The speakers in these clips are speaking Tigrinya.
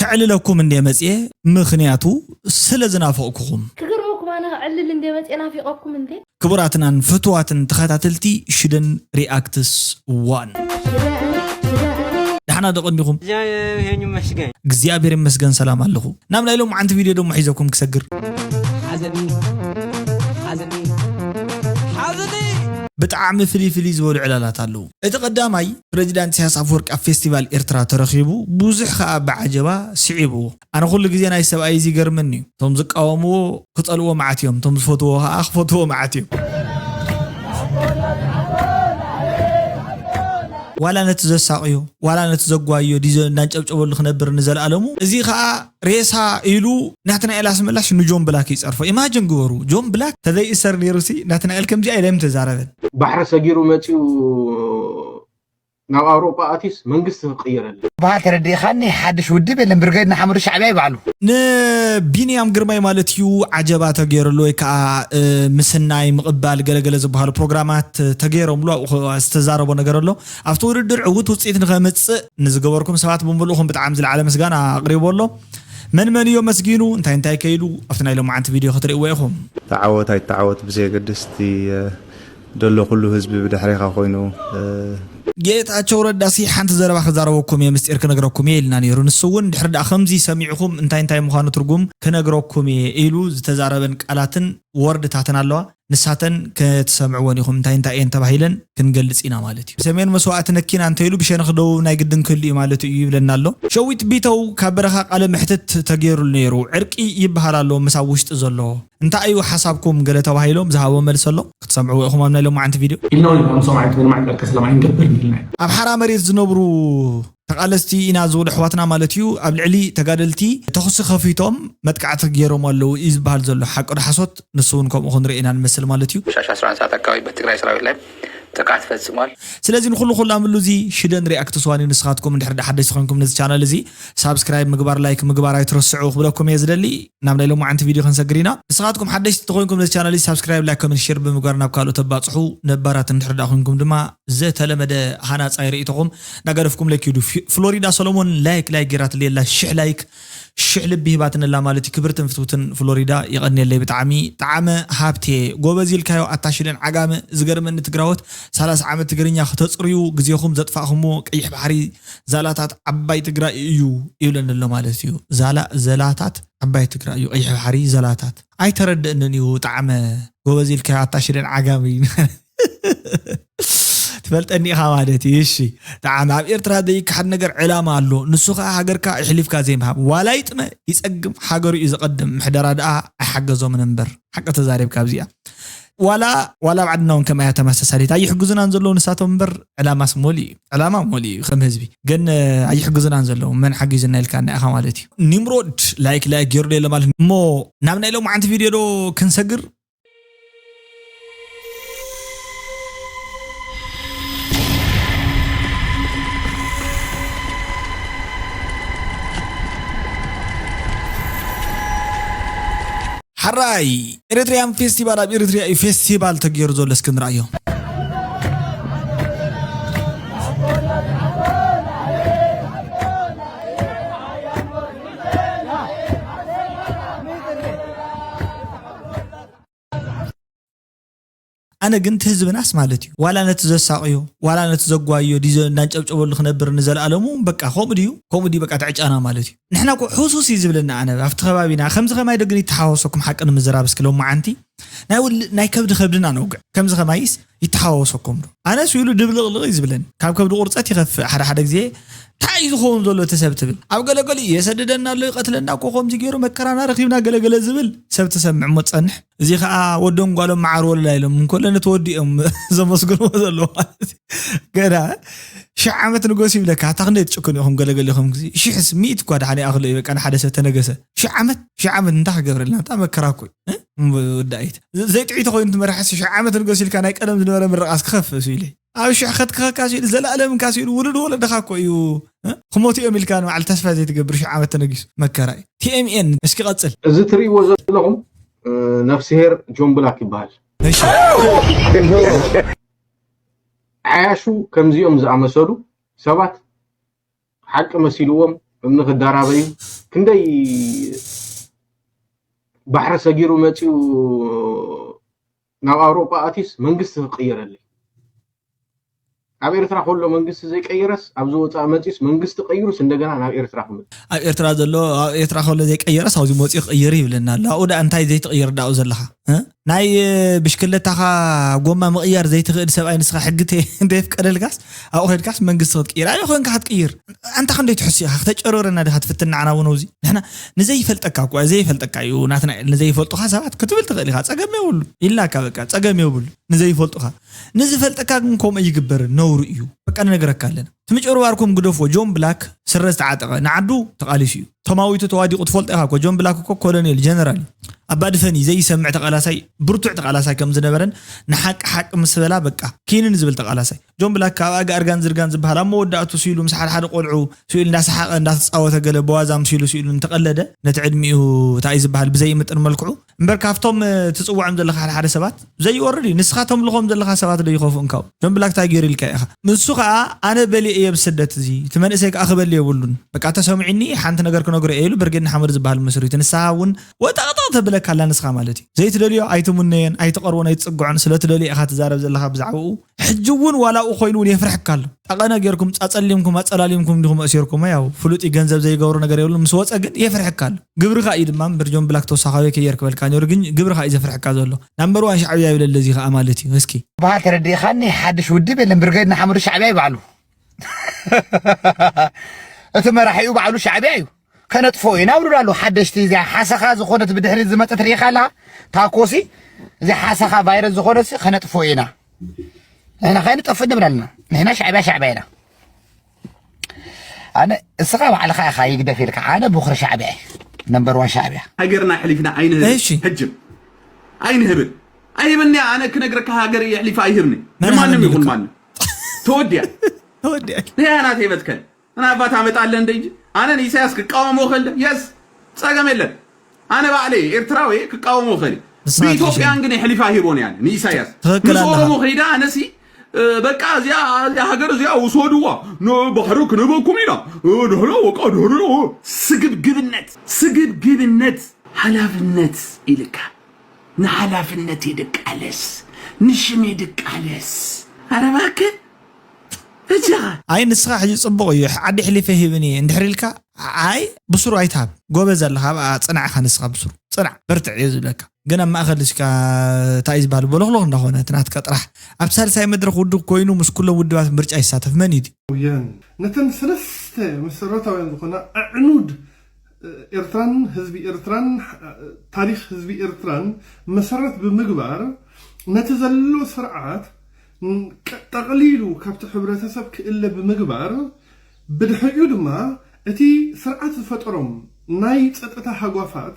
ክዕልለኩም እንደ መጽየ፣ ምኽንያቱ ስለ ዝናፈቕኩኹም። ክገርመኩም ኣነ ክዕልል እንደ መጽየ ናፊቐኩም እንደ ክቡራትናን ፍትዋትን ተኸታተልቲ ሽደን ሪኣክትስ ዋን፣ ደሓና ደቐ እንዲኹም? እግዚአብሔር ይመስገን። እግዚኣብሔር ይመስገን ሰላም ኣለኹ። ናብ ናይ ሎም ዓንቲ ቪድዮ ደሞ ሒዘኩም ክሰግር። ብጣዕሚ ፍልይ ፍልይ ዝበሉ ዕላላት ኣለዉ። እቲ ቀዳማይ፣ ፕሬዚዳንት ኢሳያስ ኣፈወርቂ ኣብ ፌስቲቫል ኤርትራ ተረኺቡ፣ ብዙሕ ከኣ ብዓጀባ ስዒብዎ። ኣነ ኩሉ ግዜ ናይ ሰብኣይ እዚ ይገርመኒ እዩ። እቶም ዝቃወምዎ ክጸልዎ መዓት እዮም፣ እቶም ዝፈትዎ ከኣ ክፈትዎ መዓት እዮም። ዋላ ነቲ ዘሳቕዮ፣ ዋላ ነቲ ዘጓዮ ድዩ እንዳንጨብጨበሉ ክነብር ንዘለኣለሙ? እዚ ከኣ ሬሳ ኢሉ ናትናኤል ኣስመላሽ ንጆን ብላክ ይጸርፎ። ኢማጅን ግበሩ፣ ጆን ብላክ ተዘይእሰር ነይሩሲ ናትናኤል ከምዚኣ ኢለ ምተዛረበን። ባሕሪ ሰጊሩ መፂኡ ናብ ኣውሮጳ ኣትዩስ መንግስቲ ክቕይረሉ። በሃል ተረዲእኻኒ ሓድሽ ውድብ የለን ብርገድ ንሓመዱ ሻዕብያ ይበዓሉ። ንቢንያም ግርማይ ማለት እዩ ዓጀባ ተገይረሉ ወይ ከዓ ምስናይ ምቕባል ገለገለ ዝበሃሉ ፕሮግራማት ተገይሮምሉ ኣብኡ ዝተዛረቦ ነገር ኣሎ። ኣብቲ ውድድር ዕውት ውፅኢት ንኸምፅእ ንዝገበርኩም ሰባት ብምልእኹም ብጣዕሚ ዝለዓለ ምስጋና ኣቕሪቦ ኣሎ። መን መን እዮ መስጊኑ እንታይ እንታይ ከይሉ ኣብቲ ናይ ሎማዓንቲ ቪድዮ ክትርእይዎ ኢኹም። ተዓወት ኣይተዓወት ብዘየገድስ እቲ ደሎ ኩሉ ህዝቢ ብድሕሬኻ ኮይኑ ጌታቸው ረዳሲ ሓንቲ ዘረባ ክዛረበኩም እየ ምስጢር ክነግረኩም እየ ኢልና ነይሩ። ንሱ እውን ድሕሪ ደኣ ከምዚ ሰሚዕኹም እንታይ እንታይ ምዃኑ ትርጉም ክነግረኩም እየ ኢሉ ዝተዛረበን ቃላትን ወርድታትን ኣለዋ። ንሳተን ክትሰምዕወን ኢኹም እንታይ እንታይ እየን ተባሂለን ክንገልጽ ኢና ማለት እዩ። ሰሜን መስዋእቲ ነኪና እንተኢሉ ብሸነኽ ደቡብ ናይ ግድን ክህሉ እዩ ማለት እዩ ይብለና ኣሎ። ሸዊት ቢተው ካብ በረኻ ቃለ መሕትት ተገይሩሉ ነይሩ። ዕርቂ ይበሃል ኣሎ ምስ ኣብ ውሽጢ ዘሎ እንታይ እዩ ሓሳብኩም ገለ ተባሂሎም ዝሃቦ መልሲ ኣሎ ክትሰምዕዎ ኢኹም ኣብ ናይ ሎማዓንቲ ቪድዮ። ኢልና እውን ኢና ንሶም ዓይነት ምንም ዓይነት ዕርቀ ሰላም ኣይንገብርን ኢልና ኢና። ኣብ ሓራ መሬት ዝነብሩ ተቓለስቲ ኢና ዝብሉ ኣሕዋትና ማለት እዩ ኣብ ልዕሊ ተጋደልቲ ተኹሲ ከፊቶም መጥቃዕቲ ገይሮም ኣለዉ እዩ ዝበሃል ዘሎ ሓቂ ዶ ሓሶት ንሱ እውን ከምኡ ክንርኢ ኢና ንመስል ማለት እዩ። ምሻሽ ኣስራ አንድ ሰዓት ኣካባቢ በትግራይ ሰራዊት ላይ ጥቃት ፈጽሟል። ስለዚ ንኹሉ ኩላምሉ እዚ ሽደን ሪኣክት ስዋን እዩ። ንስኻትኩም እንድሕር ዳ ሓደሽቲ ኮይንኩም ነዚ ቻናል እዚ ሳብስክራይብ ምግባር ላይክ ምግባር ኣይትረስዑ ክብለኩም እየ ዝደሊ። ናብ ናይ ሎማዓንቲ ቪድዮ ክንሰግር ኢና። ንስኻትኩም ሓደሽቲ ተኾይንኩም ነዚ ቻናል እዚ ሳብስክራይብ ላይክ ኮመንት ሼር ብምግባር ናብ ካልኦት ተባፅሑ። ነባራት እንድሕር ዳ ኮይንኩም ድማ ዝተለመደ ሃናፃይ ርእይቶኹም ናገደፍኩም ለኪዱ። ፍሎሪዳ ሰሎሞን ላይክ ላይክ ጌራትለየላ ሽሕ ላይክ ሽሕ ልቢ ሂባትንላ ማለት እዩ። ክብርትን ፍትውትን ፍሎሪዳ ይቐንየለይ ብጣዕሚ። ጣዕመ ሃብቴ ጎበዝ ኢልካዮ ኣታ ሽደን ዓጋመ። ዝገርመኒ ትግራዎት ሰላሳ ዓመት ትግርኛ ክተፅርዩ ግዜኹም ዘጥፋእኹምዎ ቀይሕ ባሕሪ ዛላታት ዓባይ ትግራይ እዩ ይብለኒ ኣሎ ማለት እዩ። ዛላ ዘላታት ዓባይ ትግራይ እዩ ቀይሕ ባሕሪ ዘላታት ኣይተረድእንን እዩ። ጣዕመ ጎበዝ ኢልካዮ ኣታ ሽደን ዓጋመ እዩ። ትፈልጠኒ ኢኻ ማለት እዩ። እሺ ጣዕመ ኣብ ኤርትራ ዘይከሓድ ነገር ዕላማ ኣሎ። ንሱ ከዓ ሃገርካ ኣሕሊፍካ ዘይምሃብ። ዋላ ይጥመ ይፀግም ሃገሩ እዩ ዝቐድም። ምሕደራ ደኣ ኣይሓገዞምን እምበር ሓቂ ተዛሪብካ ኣብዚኣ። ዋላ ዋላ ኣብ ዓድና እውን ከምኣ እያ ተመሳሳሊት ኣይሕግዙናን ዘለዉ ንሳቶም እምበር ዕላማስ ሞሊ እዩ። ዕላማ ሞሊ እዩ ከም ህዝቢ ግን ኣይሕግዙናን ዘለዉ መን ሓጊዙና ኢልካ እና ኢኻ ማለት እዩ። ኒምሮድ ላይክ ላይክ ገይሩ ዶ የለ ማለት እሞ ናብ ናይ ሎማዓንቲ ቪድዮ ዶ ክንሰግር ሓራይ ኤሪትሪያን ፌስቲቫል ኣብ ኤሪትሪያ እዩ ፌስቲቫል ተገይሩ ዘሎ እስኪ ንርኣዮ። ኣነ ግን እቲ ህዝብናስ ማለት እዩ ዋላ ነቲ ዘሳቕዮ ዋላ ነቲ ዘጓዮ ድዩ እናንጨብጨበሉ ክነብር ንዘለኣለሙ በቃ ከምኡ ድዩ ከምኡ ድዩ በቃ ትዕጫና ማለት እዩ። ንሕና እኮ ሕሱስ እዩ ዝብለና ኣነ ኣብቲ ከባቢና ከምዚ ከማይ ዶ ግን ይተሓወሰኩም ሓቂ ንምዝራብ እስኪ ሎማዓንቲ ናይ ውልእ ናይ ከብዲ ከብድና ነውግዕ ከምዚ ከማይስ ይተሓወሰኩም ዶ ኣነስ ኢሉ ድብልቕልቕ እዩ ዝብለኒ ካብ ከብዲ ቁርፀት ይኸፍእ ሓደ ሓደ ግዜ እንታይ እዩ ዝኸውን ዘሎ እቲ ሰብ ትብል ኣብ ገለገሊኡ የሰድደና ኣሎ ይቐትለና እኮ ከምዚ ገይሩ መከራና ረኺብና ገለገለ ዝብል ሰብ ትሰምዕ እሞ ትፀንሕ። እዚ ከዓ ወዶም ጓሎም መዓር ወለላ ኢሎም እንከሎ ነቲ ወዲ እዮም ዘመስግንዎ ዘለዉ ማለት እዩ። ገና ሽሕ ዓመት ንገሱ ይብለካ ኣታ ክንደይ ትጭክኑ ኢኹም ገለገሊኹም ግዜ ሽሕስ ሚእቲ እኳ ደሓን ይኣኽሎ እዩ በቃ ንሓደ ሰብ ተነገሰ ሽሕ ዓመት ሽሕ ዓመት እንታይ ክገብረልና እንታይ መከራ እኮ እዩ። ወዳኢት ዘይጥዒ ተኮይኑ ትመርሓስ ሽሕ ዓመት ንገሱ ኢልካ ናይ ቀደም ዝነበረ ምርቓስ ክኸፍእ እሱ ኢለ ኣብ ሽሕ ከትክኸካ ስኢሉ ዘለኣለም እንካ ስኢሉ ውሉድ ወለድኻ እኮ እዩ ክሞት እዮም ኢልካ ንባዕል ተስፋ ዘይትገብር ሽሕ ዓመት ተነጊሱ መከራ እዩ። ቲኤምኤን እስኪ ቀፅል። እዚ ትርእይዎ ዘለኹም ነፍስሄር ጆን ብላክ ይበሃል። እሺ ዓያሹ ከምዚኦም ዝኣመሰሉ ሰባት ሓቂ መሲልዎም እምኒ ክደራበዩ ክንደይ ባሕሪ ሰጊሩ መፂኡ ናብ ኣውሮጳ ኣትዩስ መንግስቲ ክቅይረለይ? ኣብ ኤርትራ ከሎ መንግስቲ ዘይቀይረስ ኣብዚ ወፃኢ መፂኡስ መንግስቲ ቀይሩስ እንደገና ናብ ኤርትራ ክመፅእ? ኣብ ኤርትራ ዘሎ ኣብ ኤርትራ ከሎ ዘይቀየረስ ኣብዚ መፂኡ ክቅይር ይብለና ኣሎ። ኣብኡ ደኣ እንታይ ዘይትቅይር ደኣ ኣብኡ ዘለኻ? ናይ ብሽክለታኻ ጎማ ምቕያር ዘይትኽእል ሰብኣይ ንስኻ ሕጊ እንተየፍቀደልካስ ኣብኡ ከድካስ መንግስቲ ክትቅይር ኣይ ኮንካ ክትቅይር ኣንታ ክንደይ ትሕሱ ኢኻ ክተጨረረና ዲኻ ትፍትን ንዓና እውን ኣብዚ ንሕና ንዘይፈልጠካ እኳ ዘይፈልጠካ እዩ ናትና ንዘይፈልጡኻ ሰባት ክትብል ትኽእል ኢኻ ጸገም የብሉ ኢልናካ በቃ ጸገም የብሉ ንዘይፈልጡኻ ንዝፈልጠካ ግን ከምኡ ይግበር ነውሩ እዩ በቃ ንነግረካ ኣለና ትምጭርባርኩም ግደፎ ጆን ብላክ ስረ ዝተዓጠቐ ንዓዱ ተቓሊሱ እዩ ተማዊቱ ተዋዲቑ ትፈልጦ ኢኻ እኮ ጆን ብላክ እኮ ኮሎኔል ጀነራል እዩ ኣባድፈኒ ዘይሰምዕ ተቓላሳይ ብርቱዕ ተቓላሳይ ከም ዝነበረን ንሓቂ ሓቂ ምስ በላ በቃ ኪንን ዝብል ተቓላሳይ ጆን ብላክ ካብ ኣጋ እርጋን ዝርጋን ዝበሃል ኣብ መወዳእቱ ስኢሉ ምስ ሓደ ሓደ ቆልዑ ስኢሉ እንዳሰሓቐ እንዳተፃወተ ገለ በዋዛ ምሲሉ ስኢሉ እንተቐለደ ነቲ ዕድሚኡ እንታይ ዝበሃል ብዘይምጥን መልክዑ እምበር ካብቶም ትፅውዖም ዘለካ ሓደ ሓደ ሰባት ዘይወርድ እዩ ንስኻ ተምልኾም ዘለካ ሰባት ዶ ይኸፍኡ እንካው ጆን ብላክ እንታይ ገይሩ ኢልካ ኢኻ ንሱ ከዓ ኣነ በሊዕ እየ ብስደት እዚ እቲ መንእሰይ ከዓ ክበሊ የብሉን በቃ ተሰሚዑኒ ሓንቲ ነገር ክነግሮ እየ ኢሉ ብርጌድ ንሓመዱ ዝበሃል መስሪቱ ንስኻ እውን ወጣቕጣቕ ተብለካ ኣላ ንስኻ ማለት እዩ ዘይትደልዮ ኣይትምነዮን ኣይትቐርቦን ኣይትፅግዖን ስለትደልዮ ኢኻ ትዛረብ ዘለኻ ብዛዕባኡ ሕጂ እውን ዋላ ኣብኡ ኮይኑ እውን የፍርሐካ ኣሎ ጠቐነ ጌርኩም ፃፀሊምኩም ኣፀላሊምኩም እንዲኹም ኣእሲርኩሞ ያው ፍሉጥ እዩ ገንዘብ ዘይገብሮ ነገር የብሉን ምስ ወፀ ግን የፍርሐካ ኣሎ ግብርኻ እዩ ድማ እምበር ጆን ብላክ ተወሳኻዊ ከየር ክበልካ ነይሩ ግን ግብርኻ እዩ ዘፍርሐካ ዘሎ ናምበር ዋን ሻዕብያ ይብለለ እዚ ከዓ ማለት እዩ እስኪ በሃል ተረዲእኻኒ ሓድሽ ውድብ የለን ብርጌድ ንሓመዱ ሻዕብያ ይበዓሉ እቲ መራሒኡ ባዕሉ ሻዕብያ እዩ ከነጥፎ ኢና ብሉ ኣሎ ሓደሽቲ እዚኣ ሓሰኻ ዝኾነት ብድሕሪት ዝመፀት ርኢኻ ኣለኻ ታኮሲ እዚ ሓሰኻ ቫይረስ ዝኾነሲ ከነጥፎ ኢና ንሕና ከይንጠፍእ ንብል ኣለና ንሕና ሻዕብያ ሻዕብያ ኢና ኣነ እስኻ ባዕልኻ ኢኻ ይግደፍ ኢልካ ኣነ ቦኽሪ ሻዕብያ እየ ነምበር ዋን ሻዕብያ ሃገርና ኣሕሊፍና ኣይንህብን ሕጅም ኣይንህብን ኣይህብን ኣነ ክነግረካ ሃገር የሕሊፋ ኣይህብኒ ንማንም ይኹን ማንም ተወዲያ ተወዲያ ንያ ናተይ መትከል ኣነ ኣባ ታመጣለ እንደ እንጂ ኣነ ንኢሳያስ ክቃወሞ ከለ የስ ጸገም የለን ኣነ ባዕለይ ኤርትራዊ ክቃወሞ ከለ ብኢትዮጵያን ግን የሕሊፋ ሂቦን ያለ ንኢሳያስ ምስ ኦሮሞ ከይዳ ኣነሲ በቃ እዚኣ እዚኣ ሃገር እዚኣ ውሰድዋ ንባሕሪ ክንህበኩም ኢና ድሕሪ በቃ ድሕሪ ስግብግብነት ስግብግብነት ሓላፍነት ኢልካ ንሓላፍነት ይድቃለስ ንሽም ይድቃለስ ኣረባክ እጅኻ ኣይ ንስኻ ሕጂ ፅቡቕ እዩ ዓዲ ሕሊፈ ሂብን እየ እንድሕር ኢልካ ኣይ ብስሩ ኣይትሃብ ጎበዝ ኣለኻ ኣብኣ ፅናዕ ኢኻ ንስኻ ብስሩ ፅናዕ በርትዕ እየ ዝብለካ ግን ኣብ ማእኸል እስካ እንታይ ዝበሃል ቦሎኽሎኽ እንዳኾነ እቲ ናትካ ጥራሕ ኣብ ሳልሳይ መድረኽ ውድብ ኮይኑ ምስ ኩሎም ውድባት ምርጫ ይሳተፍ መን እዩ ድዩ? ነተን ሰለስተ መሰረታውያን ዝኾና ኣዕኑድ ኤርትራን ህዝቢ ኤርትራን ታሪኽ ህዝቢ ኤርትራን መሰረት ብምግባር ነቲ ዘሎ ስርዓት ጠቕሊሉ ካብቲ ሕብረተሰብ ክእለ ብምግባር ብድሕሪኡ ድማ እቲ ስርዓት ዝፈጠሮም ናይ ጸጥታ ሃጓፋት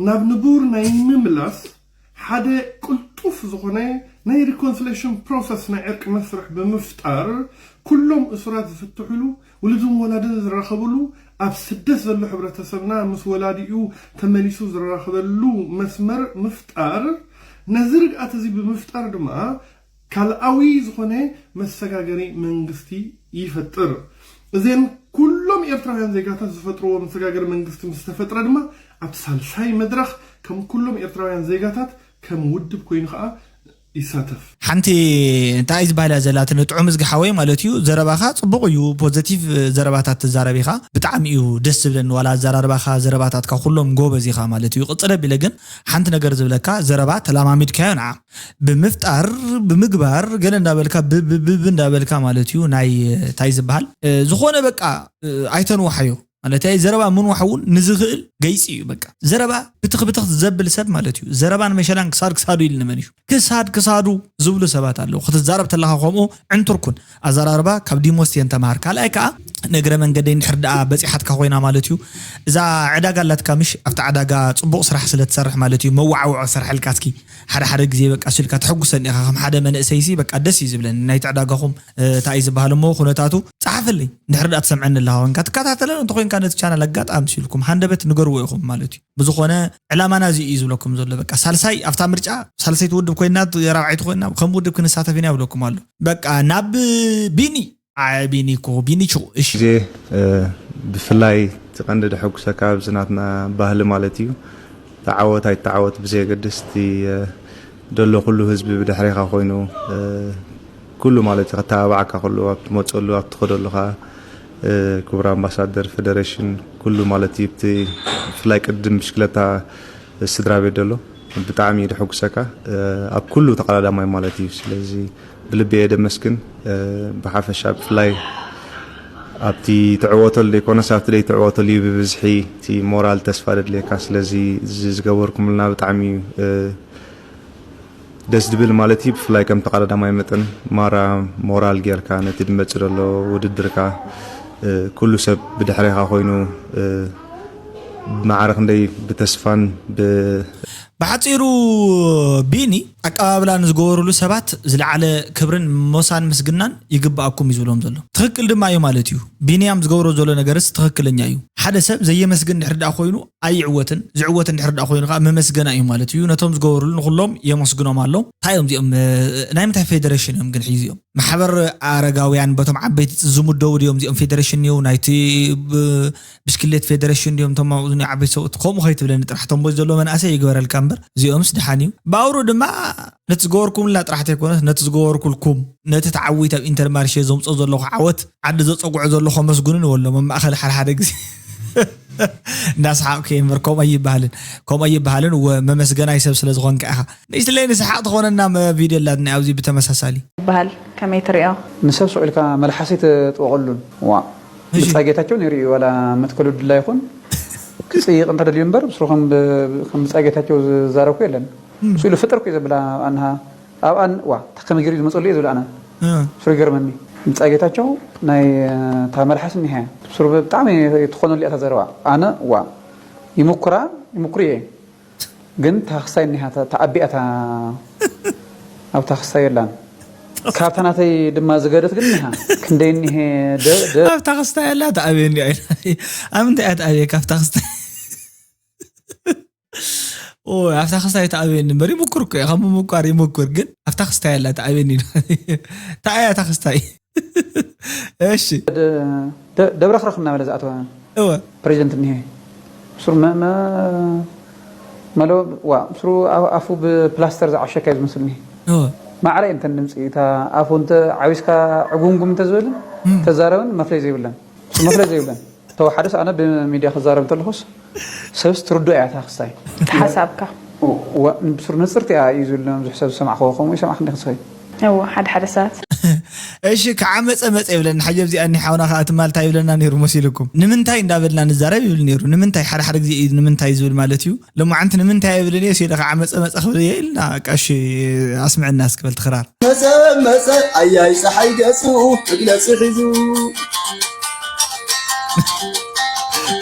ናብ ንቡር ናይ ምምላስ ሓደ ቅልጡፍ ዝኾነ ናይ reconciliation process ናይ ዕርቂ መስርሕ ብምፍጣር ኩሎም እሱራት ዝፍትሕሉ ውሉድን ወላድን ዝራኸብሉ ኣብ ስደት ዘሎ ሕብረተሰብና ምስ ወላዲኡ ተመሊሱ ዝራኸበሉ መስመር ምፍጣር ነዚ ርግኣት እዚ ብምፍጣር ድማ ካልኣዊ ዝኾነ መሰጋገሪ መንግስቲ ይፈጥር። እዘን ኩሎም ኤርትራውያን ዜጋታት ዝፈጥርዎ መሰጋገሪ መንግስቲ ምስ ተፈጥረ ድማ ኣብቲ ሳልሳይ መድረኽ ከም ኩሎም ኤርትራውያን ዜጋታት ከም ውድብ ኮይኑ ከዓ ይሳተፍ። ሓንቲ እንታይ ዝበሃል እያ ዘላ እቲ ንጥዑም እዝጊ ሓወይ ማለት እዩ ዘረባኻ ፅቡቕ እዩ ፖዘቲቭ ዘረባታት ትዛረብ ኢኻ ብጣዕሚ እዩ ደስ ዝብለኒ ዋላ ኣዘራርባኻ ዘረባታትካ ኩሎም ጎበዝ ኢኻ ማለት እዩ ቅፅል ኣቢለ ግን ሓንቲ ነገር ዝብለካ ዘረባ ተላማሚድካዮ ንዓ ብምፍጣር ብምግባር ገለ እንዳበልካ ብብብብ እንዳበልካ ማለት እዩ ናይ እንታይ ዝበሃል ዝኾነ በቃ ኣይተንዋሓዮ ማለት ኣይ ዘረባ ምንዋሕ እውን ንዝኽእል ገይፂ እዩ በቃ ዘረባ ብትኽ ብትኽ ዘብል ሰብ ማለት እዩ ዘረባን መሸላን ክሳድ ክሳዱ ኢሉ ንመን እዩ ክሳድ ክሳዱ ዝብሉ ሰባት ኣለዉ ክትዛረብ ተለኻ ከምኡ ዕንቱርኩን ኣዘራርባ ካብ ዲሞስቴን ተምሃር ካልኣይ ከዓ ንእግረ መንገደይ እንድሕር ደኣ በፂሓትካ ኮይና ማለት እዩ እዛ ዕዳጋ ኣላትካ ምሽ ኣብቲ ዕዳጋ ፅቡቕ ስራሕ ስለ ትሰርሕ ማለት እዩ መዋዓውዖ ሰርሐልካ እስኪ ሓደ ሓደ ግዜ በቃ ስልካ ተሐጉሰኒ ኢኻ ከም ሓደ መንእሰይሲ በቃ ደስ እዩ ዝብለኒ ናይቲ ዕዳጋኹም እንታይ እዩ ዝበሃል እሞ ኩነታቱ ፀሓፈልይ እንድሕር ደኣ ትሰምዐኒ ኣለኻ ኮንካ ትከታተለን እንተኮይንካ ነቲ ቻናል ኣጋጣሚ ሲልኩም ሃንደበት ንገርዎ ኢኹም ማለት እዩ ብዝኾነ ዕላማና እዚ እዩ ዝብለኩም ዘሎ በቃ ሳልሳይ ኣብታ ምርጫ ሳልሰይቲ ውድብ ኮይና ራብዓይቲ ኮይና ከም ውድብ ክንሳተፍ ኢና ይብለኩም ኣሎ በቃ ናብ ቢኒ ቢኒ እኮ ቢኒ ችቁ እሺ ግዜ ብፍላይ እቲ ቀንዲ ደሐጉሰካ ኣብዚ ናትና ባህሊ ማለት እዩ። ተዓወት ኣይተዓወት ብዘየገድስ እቲ ደሎ ኩሉ ህዝቢ ብድሕሬኻ ኮይኑ ኩሉ ማለት እዩ ከተባብዓካ ኩሉ ኣብ ትመፀሉ ኣብ ትኸደሉ ከዓ ክቡር ኣምባሳደር ፌደሬሽን ኩሉ ማለት እዩ። ብፍላይ ቅድም ብሽክለታ ስድራ ቤት ደሎ ብጣዕሚ እዩ ደሐጉሰካ ኣብ ኩሉ ተቐዳዳማይ ማለት እዩ። ስለዚ ብልቢ እየ ደመስግን። ብሓፈሻ ብፍላይ ኣብቲ ትዕወተሉ ዘይኮነስ ኣብቲ ደይትዕወተሉ እዩ ብብዝሒ እቲ ሞራል ተስፋ ደድልየካ። ስለዚ እዚ ዝገበርኩምልና ብጣዕሚ እዩ ደስ ዝብል ማለት እዩ። ብፍላይ ከም ተቐዳዳማይ መጠን ማራ ሞራል ጌርካ ነቲ ድመጽእ ዘሎ ውድድርካ ኩሉ ሰብ ብድሕሬኻ ኮይኑ ብማዕረ ክንደይ ብተስፋን ብ ብሓፂሩ ቢኒ ኣቀባብላ ንዝገበሩሉ ሰባት ዝለዓለ ክብርን ሞሳን ምስግናን ይግባኣኩም እዩ ዝብሎም ዘሎ። ትኽክል ድማ እዩ ማለት እዩ። ቢንያም ዝገብሮ ዘሎ ነገርስ ትኽክለኛ እዩ። ሓደ ሰብ ዘየመስግን ድሕር ዳኣ ኮይኑ ኣይዕወትን፣ ዝዕወት እንድሕር ዳኣ ኮይኑ ከዓ መመስገና እዩ ማለት እዩ። ነቶም ዝገበሩሉ ንኩሎም የመስግኖም ኣሎ። እንታይ እዮም እዚኦም ናይ ምንታይ ፌደሬሽን እዮም ግን ሒዚኦም? ማሕበር ኣረጋውያን በቶም ዓበይቲ ዝምደቡ ድዮም እዚኦም ፌደሬሽን እዩ ናይቲ ብሽክሌት ፌደሬሽን ድዮም እቶም ኣብኡ ዝኒኦ ዓበይቲ ሰብኡት? ከምኡ ከይትብለኒ ጥራሕ። እቶም ቦይ ዘለዎ መናእሰይ ይግበረልካ እምበር እዚኦምስ ድሓን እዩ። ብኣውሩ ድማ ነቲ ዝገበርኩምልና ጥራሕ ተይኮነስ ነቲ ዝገበርኩልኩም ነቲ ተዓዊት ኣብ ኢንተርማርሼ ዘምፅኦ ዘለኹ ዓወት ዓዲ ዘፀጉዖ ዘለኹ ኣመስግኑን ወሎም ኣብ ማእኸል ሓደ ሓደ ግዜ እንዳስሓቕኩ እየ እምበር ከምኡ ኣይበሃልን። ከምኡ ኣይበሃልን። እወ መመስገናይ ሰብ ስለ ዝኾንካ ኢኻ። ንእሽትለይ ንስሓቕ ትኾነና ቪድዮ ኣላትኒ ኣብዚ ብተመሳሳሊ። ይበሃል። ከመይ ትሪኦ? ንሰብ ስቕ ኢልካ መልሓስ ኣይትጥወቐሉን። ዋእ ብጻይ ጌታቸው ነይሩ እዩ ዋላ መትከሉ ድላ ይኹን ክጽይቕ እንተደልዩ እምበር ብስሩ ከም ብጻይ ጌታቸው ዝዛረብኩ የለን። ስኡ ኢሉ ፍጥርኩ እዩ ዘብላ ኣብኣ ንሃ ኣብኣ ዋ ከመይ ገይሩ እዩ ዝመጸሉ እየ ዝብል ኣነ። ስሩ ይገርመኒ። ብጻይ ጌታቸው ናይ እታ መልሓስ እኒሃ ስሩ ብጣዕሚ ትኾነሉ እያ እታ ዘረባ። ኣነ ዋ ይምኩራ ይምኩር እየ ግን ታኽስታይ እኒሃ ተኣቢኣታ ኣብታ ክስታይ የላን። ካብታ ናተይ ድማ ዝገደት ግን እኒሃ ክንደይ እኒሄ ደ ደ ኣብታ ክስታይ ኣላ ተኣበየኒ ኣይ ኣብ ምንታይ እያ ተኣበየ ካብታ ክስታይ ኦ ኣብታ ክስታይ ተኣበየኒ እምበር ይምኩር እኮ ካብ ምምኳር ይምኩር ግን ኣብታ ክስታይ ኣላ ተኣበየኒ ተኣያ እታ ክስታይ እሺ ደብረኽረኽ እናበለ ዝኣተወ እወ ፕሬዚደንት እኒሀ ምስሩ መ- መ- መለ ዋ ምስሩ ኣፉ ብፕላስተር ዝዓሸካ እዩ ዝመስልኒ እወ ማዕረ እዩ እንተን ድምፂ እታ ኣፉ እንተ ዓዊስካ ዕጉምጉም እንተዝብል ተዛረብን መፍለይ ዘይብለን እሱ መፍለይ ዘይብለን ተወሓደስ ኣነ ብሚድያ ክዛረብ እንተለኹስ ሰብስ ትርዶ እያ እታ ክስታይ ሓሳብካ ብሱር ንፅርቲ እያ እዩ ዝብሉ ብዙሕ ሰብ ዝሰማዕክዎ ከምኡ ይሰማዕ ክንዲ ክስኸይ እዎ ሓደ ሓደ ሰባት እሺ ከዓ መፀ መፀ ይብለና ሕጂ ኣብዚኣ እኒ ሓውና ከዓ ትማል እንታይ ይብለና ነይሩ መሲልኩም ንምንታይ እንዳበልና ንዛረብ ይብል ነይሩ ንምንታይ ሓደ ሓደ ግዜ እዩ ንምንታይ ዝብል ማለት እዩ ሎማዓንቲ ንምንታይ ይብልን እየ ሲለ ከዓ መፀ መፀ ክብል እየ ኢልና ቀሺ ኣስምዕና እስክበል ትክራር መፀ መፀ ኣያይ ፀሓይ ገፁ መግለፂ ሒዙ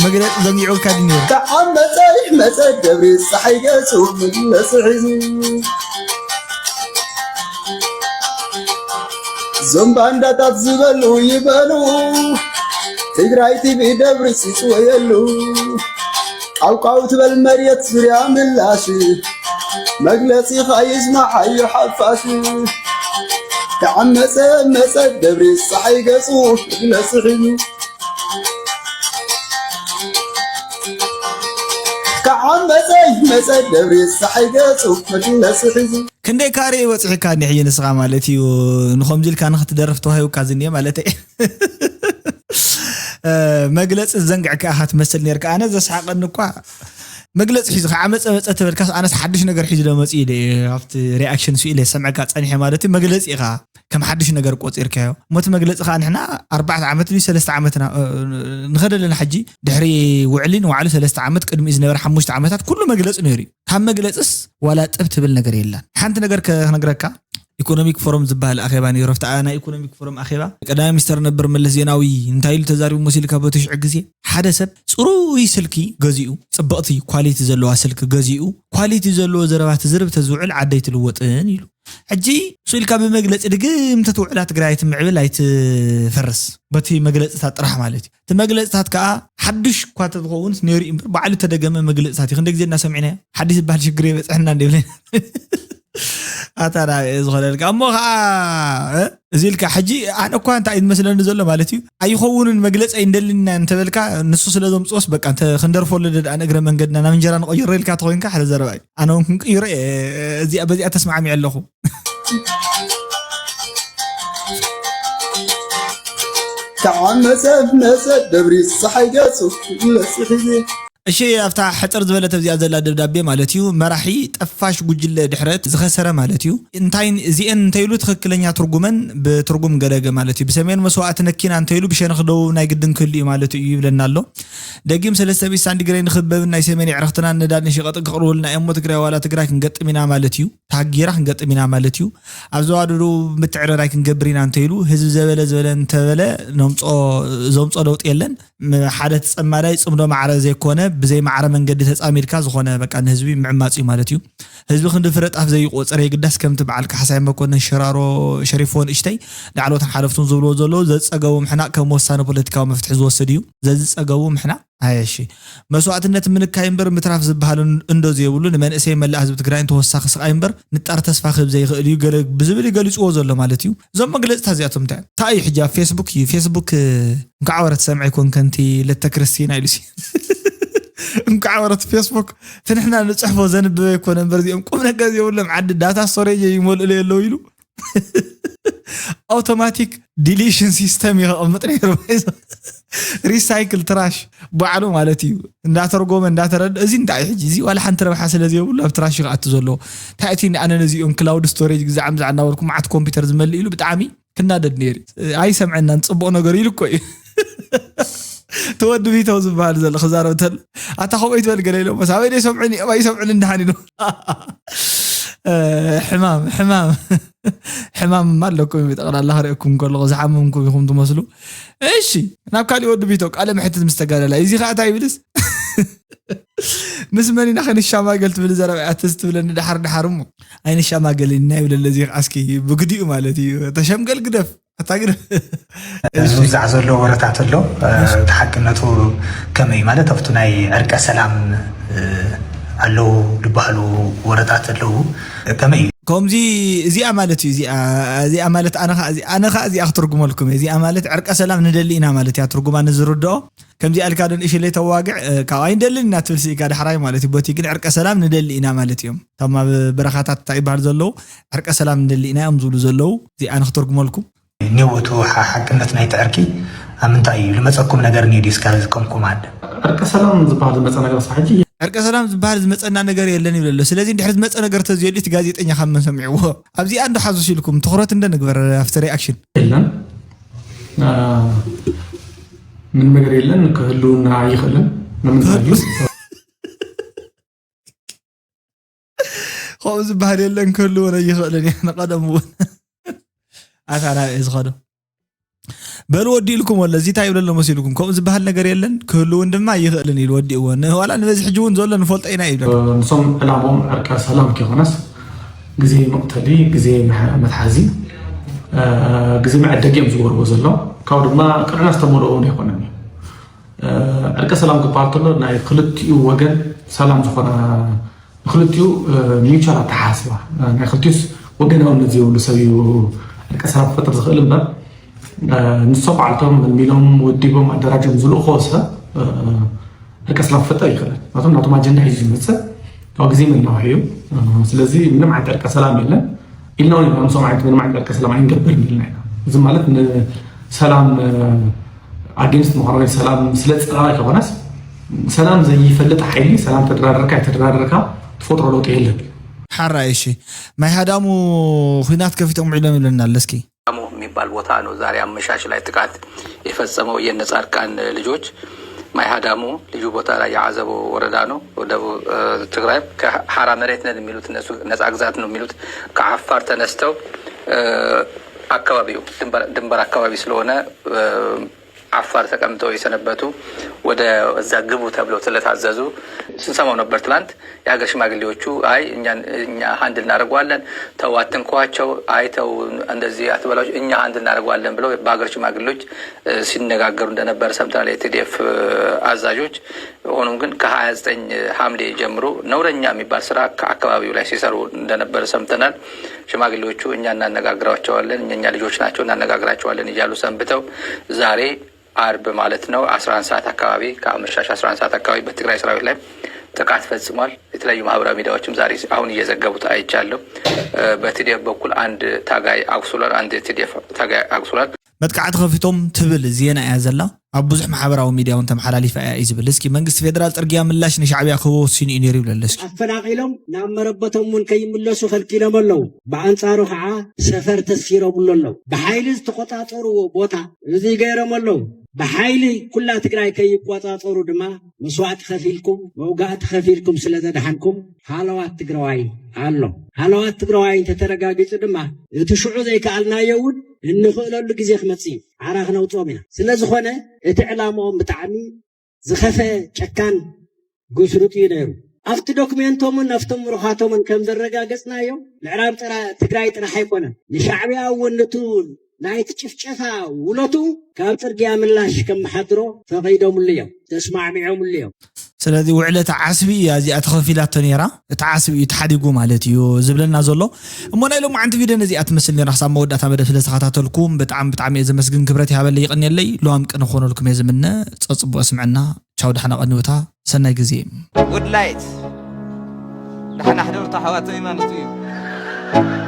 መግለፂ ዘንጊዑልካ ድዩ ነይሩ? ከዓ መፀ ይመፀ ደብሪ ፀሓይ ገፁ መግለፂ ሒዙ እዞም ባንዳታት ዝበሉ ይበሉ ትግራይ ቲቪ ደብሪ ሲፅወየሉ ቃውቃው ትበል መሬት ዙርያ ምላሽ መግለፂ ኻይስማዓዮ ሓፋሽ ተዓመፀ መፀ ደብሪ ፀሓይ ገፁ መግለፂ ሒዙ ተዓመፀ መፀ ደብሪ ፀሓይ ገፁ መግለፂ ሒዙ ክንደይ ካሬ በፂሕካ እኒሕ እዩ ንስኻ ማለት እዩ ንኸምዚ ኢልካ ንክትደርፍ ተዋሂብካ ዝኒአ ማለት መግለፂ ዘንግዕ ከኣ ትመስል ነርካ ኣነ ዘስሓቀኒ እኳ መግለፂ ሒዙ ከዓ መፀ መፀ ተበልካስ ኣነስ ሓድሽ ነገር ሒዙ ዶ መፂኡ ኢለ ኣብቲ ሪኣክሽን ሱ ኢለ ሰምዐካ ፀኒሐ ማለት እዩ መግለፂ ኢኻ ከም ሓድሽ ነገር ቆፂርካዮ እሞ እቲ መግለፂ ከዓ ንሕና ኣርባዕተ ዓመት ድዩ ሰለስተ ዓመት ንኸደለና ሕጂ ድሕሪ ውዕሊ ንባዕሉ ሰለስተ ዓመት ቅድሚኡ ዝነበረ ሓሙሽተ ዓመታት ኩሉ መግለፂ ነይሩ እዩ ካብ መግለፅስ ዋላ ጥብ ትብል ነገር የላን ሓንቲ ነገር ክነግረካ ኢኮኖሚክ ፎረም ዝበሃል ኣኼባ ነይሩ። ኣብቲ ናይ ኢኮኖሚክ ፎረም ኣኼባ ቀዳማይ ሚኒስተር ነበር መለስ ዜናዊ እንታይ ኢሉ ተዛሪቡ መሲልካ በቲ ሽዑ ግዜ ሓደ ሰብ ጽሩይ ስልኪ ገዚኡ ጽብቕቲ ኳሊቲ ዘለዋ ስልኪ ገዚኡ ኳሊቲ ዘለዎ ዘረባ ትዝርብ ተዝውዕል ዓደይ ትልወጥን ኢሉ። ሕጂ ስኢልካ ብመግለጺ ድግም ተትውዕላ ትግራይ ትምዕብል ኣይትፈርስ በቲ መግለጽታት ጥራሕ ማለት እዩ። እቲ መግለጽታት ከኣ ሓዱሽ እኳ ተዝኸውን ነይሩ እዩ እምበር ባዕሉ ተደገመ መግለጽታት እዩ። ክንደ ግዜ እናሰሚዕናዮ ሓዱሽ ዝበሃል ሽግር የበጽሐና እንደ ይብለና ኣታ ናበይ ዝኸደልካ እሞ ከዓ፣ እ? እዚ ኢልካ ሕጂ ኣነ እኳ እንታይ እዩ ዝመስለኒ ዘሎ ማለት እዩ፣ ኣይኸውንን መግለፂ ኣይንደልን ኢና እንተበልካ፣ ንሱ ስለ ዘምፅኦስ በቃ እንተ ክንደርፈሉ ደኣ ንእግረ መንገድና ናብ እንጀራ ንቐይሮ ኢልካ ተኾይንካ ሓደ ዘረባ እዩ። ኣነ እውን ክንቅይሮ እየ። እዚኣ በዚኣ ተስማዕሚዐ ኣለኹ። ከዓ መጸ መጸ ደብሪ ፀሓይ ገጹ መጽ ሒዚ እሺ፣ ኣብታ ሕፅር ዝበለት ኣብዚኣ ዘላ ደብዳቤ ማለት እዩ፣ መራሒ ጠፋሽ ጉጅለ ድሕረት ዝኸሰረ ማለት እዩ። እንታይ እዚአን እንተይሉ ትኽክለኛ ትርጉመን ብትርጉም ገደገ ማለት እዩ። ብሰሜን መስዋእቲ ነኪና እንተይሉ ብሸነኽ ደቡብ ናይ ግድን ክህሉ እዩ ማለት እዩ ይብለና ኣሎ። ደጊም ሰለስተ ሚእቲ ሳንዲ ግሬን ክበብን ናይ ሰሜን የዕርኽትናን ነዳድን ሸቐጥን ክቕርቡልና እዮም እሞ ትግራይ ዋላ ትግራይ ክንገጥም ኢና ማለት እዩ። ታጊራ ክንገጥም ኢና ማለት እዩ። ኣብ ዞባ ደቡብ ምትዕርራይ ክንገብር ኢና እንተይሉ ህዝቢ ዘበለ ዝበለ እንተበለ ነምጾ ዘምጾ ለውጢ የለን። ም- ሓደ ተጸማዳይ ጽምዶ ማዕረ ዘይኮነ ብዘይ ማዕረ መንገዲ ተጻሚድካ ዝኾነ በቃ ንህዝቢ ምዕማጽ እዩ ማለት እዩ። ህዝቢ ክንዲ ፍረ ጣፍ ዘይቆጸረ የግዳስ ከምቲ በዓል ካሕሳይ መኮንን ሽራሮ ሸሪፎ ንእሽተይ ላዕሎትን ሓለፍቱን ዝብልዎ ዘለዉ ዘጸገቡ ምሕናቕ ከም ወሳኒ ፖለቲካዊ መፍትሒ ዝወስድ እዩ። ዘዝጸገቡ ምሕናቕ ኣየሺ መስዋእትነት ምንካይ እምበር ምትራፍ ዝበሃል እን- እንዶ ዘይብሉ ንመንእሰይ መላእ ህዝቢ ትግራይን ተወሳኺ ስቓይ እምበር ንጣር ተስፋ ክህብ ዘይኽእል እዩ ገለ ብዝብል እዩ ገሊፅዎ ዘሎ ማለት እዩ። እዞም መግለፅታት እዚኣቶም እንታይ እንታይ እዩ ሕጂ ኣብ ፌስቡክ እዩ ፌስቡክ እ፣ እንኳዕ ወረት ሰምዐ ይኮን ከንቲ ለተ ክርስቲና ኢሉ ሲ እንኳዕ ወረት ፌስቡክ እቲ ንሕና ንፅሕፎ ዘንብበ ይኮነ እምበር እዚኦም ቁም ነገር የብሎም ዓዲ ዳታ ስቶሬጅ ይመልእሉ የለው ኢሉ ኣውቶማቲክ ዲሊሽን ሲስተም እዩ ከቐምጥ ነይሩ። ሪሳይክል ትራሽ ባዕሉ ማለት እዩ እንዳተረጎመ እንዳተረደ እዚ እንታይ እዩ ሕጂ እዚ ዋላ ሓንቲ ረብሓ ስለ ዘይብሉ ኣብ ትራሽ እዩ ክኣቱ ዘለዎ። እንታይ እቲ ኣነ ነዚኦም ክላውድ ስቶሬጅ ግዛዕ ምዛዕ እናበልኩ መዓት ኮምፒውተር ዝመልእ ኢሉ ብጣዕሚ ክናደድ ነይሩ። ኣይሰምዐናን ፅቡቕ ነገር ኢሉ እኮ እዩ ተወዲ ቢተው ዝበሃል ዘሎ ክዛረብ ተሎ ኣታ ከምኡ ይትበል ገለ ኢሎ መስ ኣበይ ይሰምዑን እዮም ኣይሰምዑን እንዳሓን ኢሉ ሕማም ሕማም ሕማም ኣለኩም እዩ ጠቕላላ ክርእየኩም ከለኹ ዝሓመምኩም ኢኹም ትመስሉ። እሺ ናብ ካሊእ ወዲ ቢቶ ቃለ መሕትት ምስ ተጋደላ እዚ ከዓ እንታይ ይብልስ ምስ መን ኢና ክንሻማገል ትብል ዘረባ እያ ትዝ ትብለኒ ደሓር ደሓር እሞ ኣይንሻማገል ኢና ይብለለ እዚ ከዓ እስኪ ብግዲኡ ማለት እዩ ተሸምገል ግደፍ ኣታ ግደፍ ዝውዛዕ ዘሎ ወረታት ኣሎ እቲ ሓቅነቱ ከመይ ማለት ኣብቲ ናይ ዕርቀ ሰላም ኣለዉ ዝበሃሉ ወረታት ኣለዉ ከመይ እዩ ከምዚ እዚኣ ማለት እዩ እዚኣ እዚኣ ማለት ኣነ ከዓ እዚ- ኣነ ከዓ እዚኣ ክትርጉመልኩም እየ እዚኣ ማለት ዕርቀ ሰላም ንደሊ ኢና ማለት እያ ትርጉማ ንዝርድኦ ከምዚ ኣልካ ዶ ንእሽለይ ተዋግዕ ካብ ኣይንደልን ኢና ትብል ስኢካ ዳሕራይ ማለት እዩ በቲ ግን ዕርቀ ሰላም ንደሊ ኢና ማለት እዮም እቶም ኣብ በረኻታት እንታይ ይበሃል ዘለዉ ዕርቀ ሰላም ንደሊ ኢና እዮም ዝብሉ ዘለዉ እዚኣ ንክትርጉመልኩም ኒወቱ ሓቅነት ናይቲ ዕርቂ ኣብ ምንታይ እዩ ዝመፀኩም ነገር እኒኦ ድዩ እስካብ ዝከምኩም ኣደ ዕርቀ ሰላም ዝበሃል ዝመፀ ነገር ሳብ ሕጂ ዕርቀ ሰላም ዝበሃል ዝመፀና ነገር የለን ይብለ ኣሎ ስለዚ እንድሕር ዝመፀ ነገር ተዝየሉ እቲ ጋዜጠኛ ካብ መን ሰሚዕዎ ኣብዚኣ እንዶ ሓዙስ ኢልኩም ትኩረት እንደ ንግበር ኣብቲ ሪኣክሽን የለን ምንም ነገር የለን ክህልውና ኣይኽእልን ንምንታይ ከምኡ ዝበሃል የለን ክህልዎ ኣይኽእልን እየ ንቐደም እውን ኣታ ናበይ ዝኸዶ በሉ ወዲእልኩም ወለ እዚ እንታይ ይብለሎ መሲልኩም ከምኡ ዝበሃል ነገር የለን ክህልውን ድማ ኣይኽእልን ኢሉ ወዲእዎ ዋላ ንበዚ ሕጂ እውን ዘሎ ንፈልጦ ኢና ይብለና ንሶም ዕላሞም ዕርቀ ሰላም ከይኮነስ ግዜ መቕተሊ ግዜ መትሓዚ ግዜ መዐደጊ እዮም ዝገብርዎ ዘሎ ካብኡ ድማ ቅንዕና ዝተመልኦ እውን ኣይኮነን እዩ ዕርቀ ሰላም ክበሃል ከሎ ናይ ክልቲኡ ወገን ሰላም ዝኾነ ንክልቲኡ ሚቻል ኣተሓሳስባ ናይ ክልቲኡስ ወገናውነት ዘይብሉ ሰብ እዩ ዕርቀ ሰላም ክፈጥር ዝኽእል እምበር ንሶም ባዕልቶም መልሚሎም ወዲቦም ኣደራጆም ዝልእኮ ሰብ ዕርቀ ሰላም ክፈጥር ይኽእልን ናቶም ናቶም ኣጀንዳ ሒዙ ዝመፅእ ካብ ግዜ መናውሒ እዩ ስለዚ ምንም ዓይነት ዕርቀ ሰላም የለን ኢልና እውን ኢና ንሶም ዓይነት ምንም ዓይነት ዕርቀ ሰላም ኣይንገብርን ኢልና ኢና እዚ ማለት ንሰላም ኣጌንስት ምዃኑ ወይ ሰላም ስለ ዝፀላእ ኣይኮነስ ሰላም ዘይፈልጥ ሓይሊ ሰላም ተደራደርካ ኣይተደራደርካ ትፈጥሮ ለውጢ የለን። ሓራይ እሺ ማይ ሃዳሙ ኹናት ከፊቶም ውዒሎም ይብለና ኣሎ እስኪ። ሃዳሙ የሚባል ቦታ ነው ዛሬ አመሻሽ ላይ ጥቃት የፈጸመው የነ ጻድቃን ልጆች ማይ ሃዳሙ ልዩ ቦታ ላይ የአዘቦ ወረዳ ነው። ደቡብ ትግራይ ከሐራ መሬት ነን የሚሉት እነሱ ነጻ ግዛት ነው የሚሉት ከአፋር ተነስተው አካባቢው ድንበር አካባቢ ስለሆነ አፋር ተቀምጠው የሰነበቱ ወደ እዛ ግቡ ተብለው ስለታዘዙ ስንሰማው ነበር ትላንት። የሀገር ሽማግሌዎቹ አይ እኛ እኛ ሀንድል እናደርገዋለን፣ ተው አትንኳቸው፣ አይ ተው እንደዚህ አትበላቸው፣ እኛ ሀንድል እናደርገዋለን ብለው በሀገር ሽማግሌዎች ሲነጋገሩ እንደነበር ሰምተናል። የቲዲኤፍ አዛዦች። ሆኖም ግን ከ29 ሐምሌ ጀምሮ ነውረኛ የሚባል ስራ ከአካባቢው ላይ ሲሰሩ እንደነበር ሰምተናል። ሽማግሌዎቹ እኛ እናነጋግራቸዋለን፣ እኛ ልጆች ናቸው እናነጋግራቸዋለን እያሉ ሰንብተው ዛሬ አርብ ማለት ነው 11 ሰዓት አካባቢ፣ ከአመሻሽ 11 ሰዓት አካባቢ በትግራይ ሰራዊት ላይ ጥቃት ፈጽሟል። የተለያዩ ማህበራዊ ሚዲያዎችም ዛሬ አሁን እየዘገቡት አይቻለሁ። በቲዲኤፍ በኩል አንድ ታጋይ አቁስሏል፣ አንድ የቲዲኤፍ ታጋይ አቁስሏል። መጥቃዕቲ ከፊቶም ትብል ዜና እያ ዘላ። ኣብ ብዙሕ ማሕበራዊ ሚድያ እውን ተመሓላሊፋ እያ እዩ ዝብል። እስኪ መንግስቲ ፌደራል ፅርግያ ምላሽ ንሻዕብያ ክህቦ ወሲኑ እዩ ነይሩ ይብለለ። እስኪ ኣፈናቒሎም ናብ መረበቶም እውን ከይምለሱ ከልኪሎም ኣለዉ። ብኣንፃሩ ከዓ ሰፈር ተስኪሮምሉ ኣለዉ። ብሓይሊ ዝተቆፃፀርዎ ቦታ እዚ ገይሮም ኣለዉ። ብሓይሊ ኩላ ትግራይ ከይቆፃፀሩ ድማ መስዋእቲ ከፊልኩም መውጋእቲ ከፊልኩም ስለ ዘድሓንኩም ሃለዋት ትግራዋይ ኣሎ። ሃለዋት ትግራዋይ እንተተረጋጊፁ ድማ እቲ ሽዑ ዘይከኣልናዮ እውን እንኽእለሉ ግዜ ክመፅእ እዩ። ሓራ ክነውፅኦም ኢና። ስለዝኾነ እቲ ዕላምኦም ብጣዕሚ ዝኸፈ ጨካን ግስሩጥ እዩ ነይሩ። ኣብቲ ዶክሜንቶምን ኣብቶም ምሩኻቶምን ከም ዘረጋገፅናዮ ምዕራብ ጥራ- ትግራይ ጥራሕ ኣይኮነን ንሻዕብያ እውን ንቱ ናይቲ ጭፍጨፋ ውለቱ ካብ ፅርግያ ምላሽ ከመሓድሮ ፈቒዶምሉ እዮም፣ ተስማዕሚዖምሉ እዮም። ስለዚ ውዕለቲ ዓስቢ እያ እዚኣ ተኸፊላቶ ነይራ። እቲ ዓስቢ እዩ ተሓዲጉ ማለት እዩ ዝብለና ዘሎ። እሞ ናይ ሎማዓንቲ ቪድዮ ነዚኣ ትመስል ነይራ። ክሳብ መወዳእታ መደብ ስለ ዝተኸታተልኩም ብጣዕሚ ብጣዕሚ እየ ዘመስግን። ክብረት ይሃበለይ፣ ይቐንየለይ። ሎማም ቅነ ክኾነልኩም እየ ዝምነ። ፀፅቡቕ ስምዕና። ቻው፣ ደሓና ቀንዩታ። ሰናይ ግዜ። ጉድ ላይት ደሓና ሕደሩ ኣሕዋተይ ማለት እዩ።